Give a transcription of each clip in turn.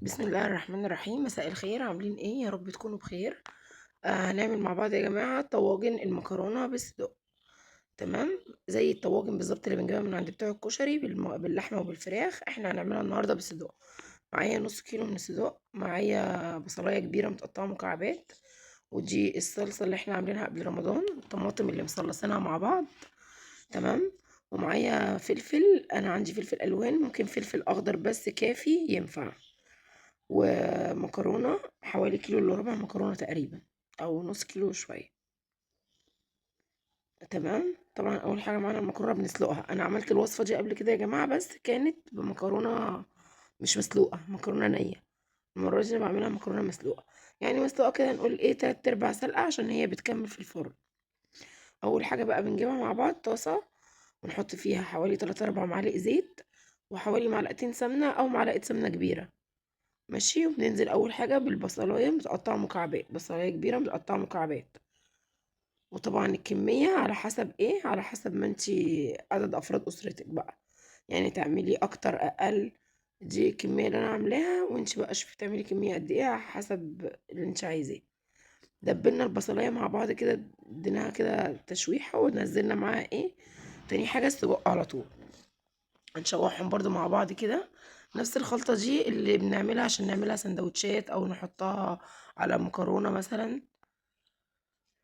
بسم الله الرحمن الرحيم. مساء الخير، عاملين ايه؟ يا رب تكونوا بخير. هنعمل مع بعض يا جماعة طواجن المكرونه بالصدق، تمام؟ زي الطواجن بالظبط اللي بنجيبها من عند بتوع الكشري باللحمه وبالفراخ، احنا هنعملها النهارده بالصدق. معايا نص كيلو من الصدق، معايا بصلايه كبيرة متقطعه مكعبات، ودي الصلصه اللي احنا عاملينها قبل رمضان، الطماطم اللي مصلصينها مع بعض، تمام؟ ومعايا فلفل، انا عندي فلفل الوان، ممكن فلفل اخضر بس كافي ينفع، ومكرونه حوالي كيلو الا ربع مكرونه تقريبا، او نص كيلو شوية، تمام؟ طبعا اول حاجة معانا المكرونه بنسلقها. انا عملت الوصفة دي قبل كده يا جماعة، بس كانت بمكرونه مش مسلوقة، مكرونه نيه. المرة دي انا بعملها مكرونه مسلوقة، يعني مسلوقة كده نقول ايه 3/4 سلقه، عشان هي بتكمل في الفرن. اول حاجة بقى بنجيبها مع بعض طاسه، ونحط فيها حوالي 3-4 معالق زيت، وحوالي معلقتين سمنه او معلقه سمنه كبيرة، ماشي؟ وبننزل اول حاجة بالبصلايه متقطعه مكعبات، بصلايه كبيرة متقطعه مكعبات. وطبعا الكمية على حسب ايه، على حسب ما انتي عدد افراد اسرتك بقى، يعني تعملي اكتر اقل. دي الكمية اللي انا عاملاها، وانتي بقى شوفي تعملي كمية قد ايه على حسب اللي انتي عايزاه. دبلنا البصلايه مع بعض كده، اديناها كده تشويحه، ونزلنا معاها ايه تاني حاجة، السجق على طول. هنشوحهم برضو مع بعض كده، نفس الخلطة دي اللي بنعملها عشان نعملها سندوتشات او نحطها على مكرونه مثلا.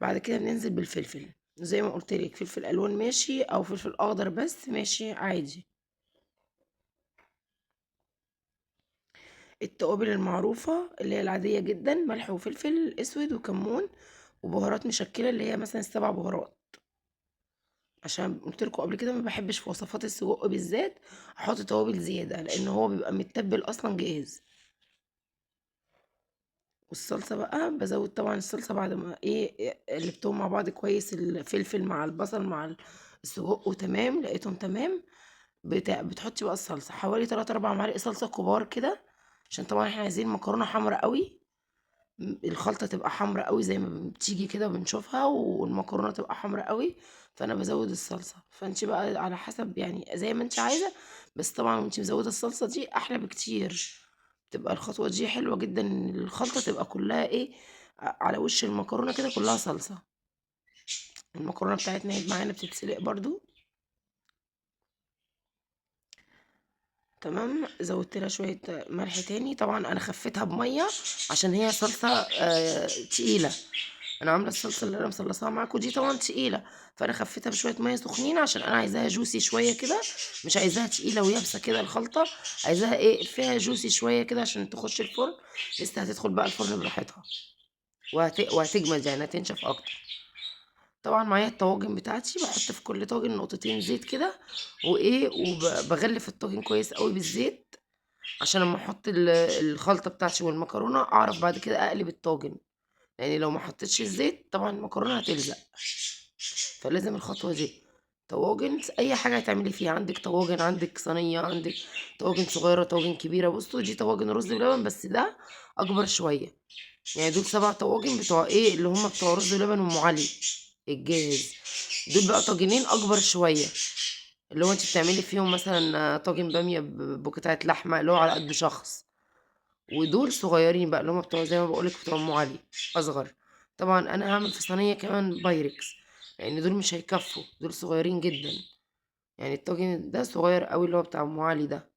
بعد كده بننزل بالفلفل، زي ما قلت لك فلفل الوان ماشي، او فلفل اخضر بس ماشي عادي. التوابل المعروفة اللي هي العادية جدا، ملح وفلفل اسود وكمون وبهارات مشكلة اللي هي مثلا 7 بهارات، عشان قلت لكم قبل كده ما بحبش في وصفات السجق بالذات احط توابل زيادة، لان هو بيبقى متبل اصلا جاهز. والصلصه بقى بزود طبعا الصلصه بعد ما ايه قلبتهم مع بعض كويس، الفلفل مع البصل مع السجق وتمام، لقيتهم تمام. بتحطي بقى الصلصه حوالي 3-4 معالق صلصه كبار كده، عشان طبعا احنا عايزين مكرونه حمرا قوي، الخلطة تبقى حمرا قوي زي ما بتيجي كده بنشوفها، والمكرونه تبقى حمرا قوي، فانا بزود الصلصه. فانت بقى على حسب يعني زي ما انت عايزه، بس طبعا وانت مزوده الصلصه دي احلى بكتير، تبقى الخطوة دي حلوة جدا، الخلطة تبقى كلها ايه على وش المكرونه كده، كلها صلصه. المكرونه بتاعتنا هي معانا بتتسلق برضو، تمام. زودت لها شوية ملح تاني، طبعا انا خفيتها بميه عشان هي صلصه تقيلة، انا عامله الصلصه اللي انا مصلصاها معاكم دي طبعا تقيلة، فانا خفيتها بشوية مية سخنين عشان انا عايزاها جوسي شوية كده، مش عايزاها تقيلة ويابسه كده الخلطة، عايزاها ايه فيها جوسي شوية كده عشان تخش الفرن. لسه هتدخل بقى الفرن براحتها وهتجمد يعني هتنشف اكتر. طبعا معايا الطواجن بتاعتي، بحط في كل طاجن نقطتين زيت كده، وايه وبغلف الطاجن كويس قوي بالزيت، عشان لما احط الخلطة بتاعتي والمكرونه اعرف بعد كده اقلب الطاجن، يعني لو ما حطيتش الزيت طبعا المكرونه هتلزق، فلازم الخطوة دي. طواجن اي حاجة هتعملي فيها، عندك طواجن، عندك صينية، عندك طواجن صغيرة، طواجن كبيرة. بصوا دي طواجن رز بلبن، بس ده اكبر شوية، يعني دول 7 طواجن بتوع ايه اللي هم بتوع رز بلبن وام علي الجاهز. دول بقى طاجنين اكبر شوية، اللي هو انت بتعملي فيهم مثلا طاجن باميه بقطعه لحمه اللي هو على قد شخص، ودول صغيرين بقى اللي هم بتوع زي ما بقولك بتوع ام علي اصغر. طبعا انا هعمل في صينية كمان بايركس، لان دول مش هيكفوا، دول صغيرين جدا، يعني الطاجن ده صغير قوي اللي هو بتاع ام علي ده.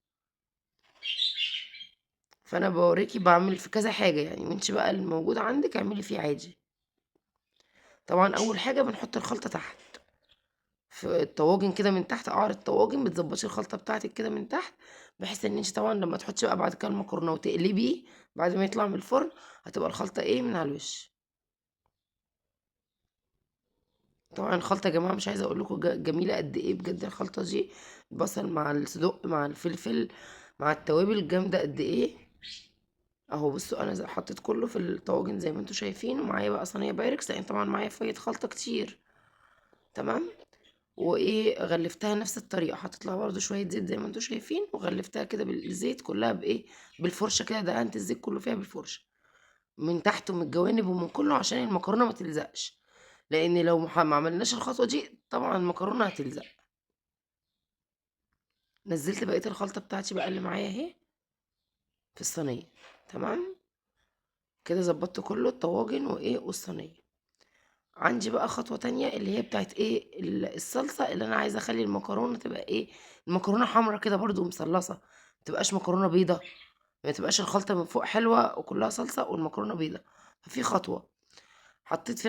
فانا بوريكي بعمل في كذا حاجة يعني، وانت بقى الموجود عندك اعملي فيه عادي. طبعا اول حاجة بنحط الخلطة تحت في الطواجن كده من تحت، قعر الطواجن بتظبطي الخلطة بتاعتك كده من تحت، بحيث ان انت طبعا لما تحطي بقى بعد كده المكرونه وتقلبيه بعد ما يطلع من الفرن هتبقى الخلطة ايه من على الوش. طبعا الخلطة يا جماعة مش عايزه اقول لكم جميلة قد ايه بجد، الخلطة دي البصل مع الصدق مع الفلفل مع التوابل جامدة قد ايه. اهو بصوا انا حطيت كله في الطواجن زي ما انتم شايفين، ومعايا بقى صينية بايركس لان طبعا معايا فاية خلطه كتير، تمام؟ وايه غلفتها نفس الطريقة، حطيت لها برده شوية زيت زي ما انتم شايفين، وغلفتها كده بالزيت كلها بايه بالفرشه كده، دهنت الزيت كله فيها بالفرشه من تحت ومن الجوانب ومن كله عشان المكرونه ما تلزقش، لان لو ما عملناش الخطوة دي طبعا المكرونه هتلزق. نزلت بقية الخلطة بتاعتي بقى اللي معايا اهي في الصينية. تمام كده ظبطت كله الطواجن وايه والصينيه. عندي بقى خطوة تانية اللي هي بتاعت ايه الصلصه، اللي انا عايزه اخلي المكرونه تبقى ايه، المكرونه حمرا كده برضو ومصلصه، ما تبقاش مكرونه بيضة، ما تبقاش الخلطة من فوق حلوة وكلها صلصه والمكرونه بيضة. ففي خطوة حطيت في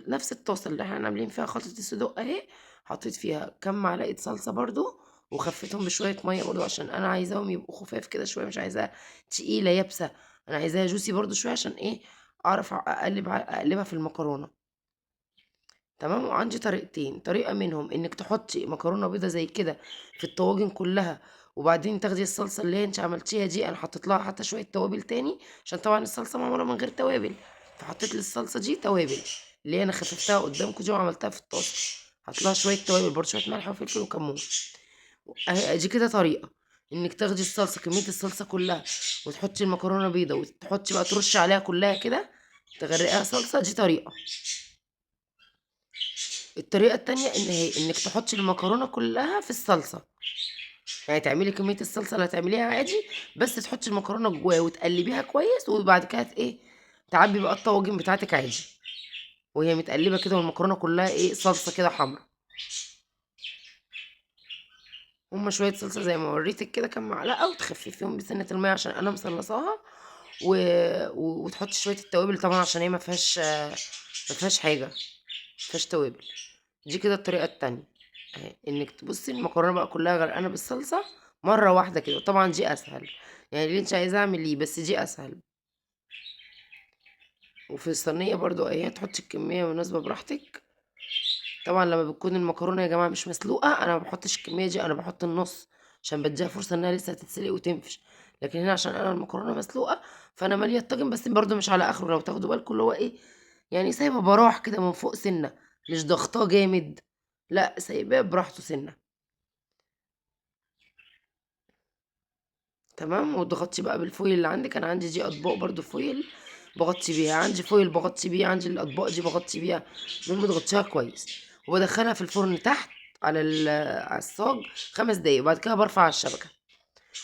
نفس الطاسه اللي احنا عاملين فيها خلطه الصدق اهي، حطيت فيها كام معلقه صلصه برضو، وخفيتهم بشوية مية برضو عشان انا عايزاهم يبقوا خفاف كده شوية، مش عايزاها تقيلة يابسة، انا عايزاها جوسي برضو شوية عشان ايه اعرف اقلبها في المكرونه. تمام. وعندي طريقتين، طريقه منهم انك تحطي مكرونه بيضة زي كده في الطواجن كلها، وبعدين تاخدي الصلصه اللي انت عملتيها دي، انا حطيت لها حتى شوية توابل تاني عشان طبعا الصلصه معمولة من غير توابل، فحطيت للصلصه دي توابل اللي هي انا خففتها قدامكم دي وعملتها في الطاسه، حطيت لها شوية توابل برضه، شوية ملح وفلفل وكمون. ادي كده طريقه انك تاخدي الصلصه، كمية الصلصه كلها، وتحطي المكرونه بيضة وتحطي بقى ترشي عليها كلها كده، تغرقيها صلصه، دي طريقه. الطريقة التانية ان هي انك تحطي المكرونه كلها في الصلصه، يعني تعملي كمية الصلصه اللي هتعمليها عادي، بس تحطي المكرونه جواه وتقلبيها كويس، وبعد كده ايه تعبي بقى الطواجن بتاعتك عادي وهي متقلبة كده، والمكرونه كلها ايه صلصه كده حمرا. هما شوية صلصه زي ما وريتك كده كام معلقه، وتخففيهم بسنة المية عشان انا مصلصاها، وتحطي شوية التوابل طبعا عشان هي ما فيهاش حاجة، ما فيهاش توابل. دي كده الطريقة التانية اهي، انك تبصي المكرونه بقى كلها غرقانة بالصلصه مرة واحدة كده. طبعا دي اسهل، يعني اللي انت عايزاه اعمليه، بس دي اسهل. وفي الصينية برضو اهي تحطي الكمية مناسبة براحتك. طبعا لما بتكون المكرونه يا جماعة مش مسلوقة انا ما بحطش الكمية دي، انا بحط النص عشان بديها فرصة انها لسه هتتسلق وتنفش. لكن هنا عشان انا المكرونه مسلوقة فانا ماليه الطاجن، بس برضو مش على اخره، لو تاخدوا بالكم اللي هو ايه يعني سايبه براح كده من فوق سنة، مش ضغطاه جامد، لا سايباه براحته سنة. تمام. وتغطي بقى بال foil اللي عندك، انا عندي دي اطباق برضو foil بغطي بيها، عندي foil بغطي بيه، عندي الاطباق دي بغطي بيها. المهم تغطيها كويس، وبدخلها في الفرن تحت على الصاج 5 دقايق، وبعد كده برفع على الشبكة.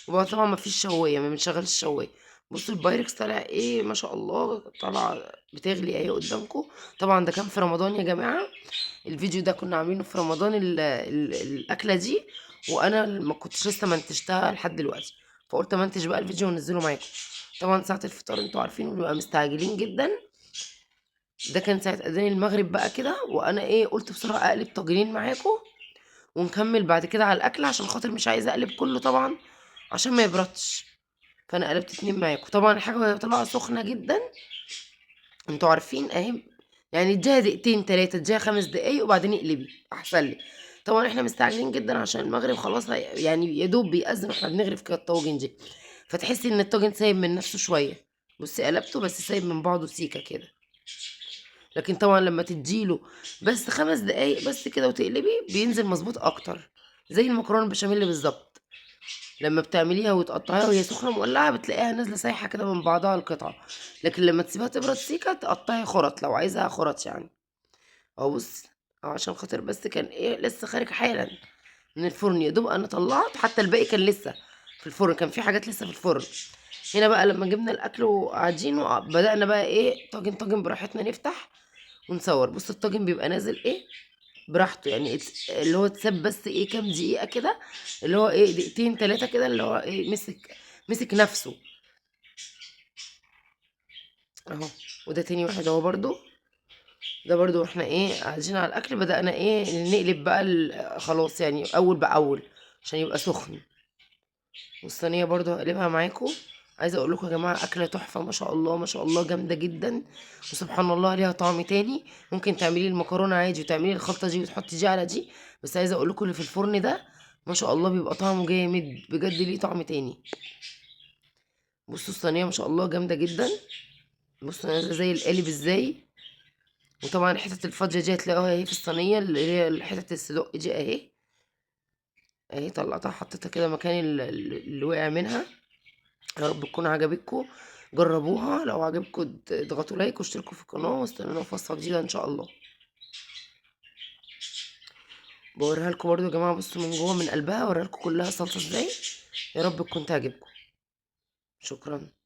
وبعد طبعا ما فيش شوايه، ما بنشغلش الشوايه. بصوا البايركس طالع ايه ما شاء الله، طالعه بتغلي اهي قدامكم. طبعا ده كان في رمضان يا جماعة، الفيديو ده كنا عاملينه في رمضان الاكلة دي، وانا ما كنتش لسه منتجتها لحد دلوقتي، فقلت امنتج بقى الفيديو وانزله معاكم. طبعا ساعة الفطار انتوا عارفين بنبقى مستعجلين جدا، ده كان ساعة اذان المغرب بقى كده، وانا ايه قلت بسرعة اقلب طاجنين معاكم ونكمل بعد كده على الاكل، عشان خاطر مش عايزه اقلب كله طبعا عشان ما يبردش، فانا قلبت 2 معاكم. طبعا الحاجة وهي طالعه سخنة جدا انتوا عارفين اهي، يعني اديها دقيقتين 3، اديها 5 دقايق وبعدين اقلبي احسن لك. طبعا احنا مستعجلين جدا عشان المغرب خلاص، يعني يا دوب بيأذن واحنا بنغرف كده الطاجن دي، فتحسي ان الطاجن سايب من نفسه شوية. بصي قلبته بس سايب من بعضه سيكه كده، لكن طبعا لما تديله بس 5 دقايق بس كده وتقلبي بينزل مظبوط اكتر، زي المكرونه البشاميل بالظبط، لما بتعمليها وتقطعيها وهي سخنة مولعه بتلاقيها نازله سايحه كده من بعضها القطعة، لكن لما تسيبها تبرد سيكه تقطعي خرط لو عايزاها خرط يعني. اهو بص اهو، عشان خاطر بس كان ايه لسه خارج حالا من الفرن، يا دوب انا طلعت، حتى الباقي كان لسه في الفرن، كان في حاجات لسه في الفرن. هنا بقى لما جبنا الاكل وقاعدين بدأنا بقى ايه طاجن طاجن براحتنا نفتح ونصور. بص الطاجن بيبقى نازل ايه براحته، يعني اللي هو اتساب بس ايه كام دقيقة كده، اللي هو ايه دقيقتين 3 كده، اللي هو ايه مسك نفسه اهو. وده تاني واحد اهو برضو، ده برضو احنا ايه قاعدين على الاكل بدأنا ايه نقلب بقى خلاص يعني اول باول عشان يبقى سخن. والصينية برضو هقلبها معاكم. عايزه اقول لكم يا جماعة اكله تحفة ما شاء الله ما شاء الله، جامدة جدا وسبحان الله ليها طعم تاني. ممكن تعملي المكرونه عادي وتعملي الخلطة دي وتحطي دي على دي، بس عايزه اقول لكم اللي في الفرن ده ما شاء الله بيبقى طعمه جامد بجد، ليه طعم تاني. بصوا الصينية ما شاء الله جامدة جدا، بصوا نازله زي القالب ازاي. وطبعا الحتت الفاضيه دي هتلاقوها اهي في الصينية، اللي هي الحتت الصدق دي اهي اهي، طلعتها حطيتها كده مكان اللي وقع منها. يا رب تكون عجبتكم، جربوها، لو عجبكم اضغطوا لايك واشتركوا في القناة واستنونا في وصفه جديدة ان شاء الله. بوريها لكم برضو يا جماعة، بصوا من جوه من قلبها، اوريها لكم كلها صلصه ازاي. يا رب تكون تعجبكم. شكرا.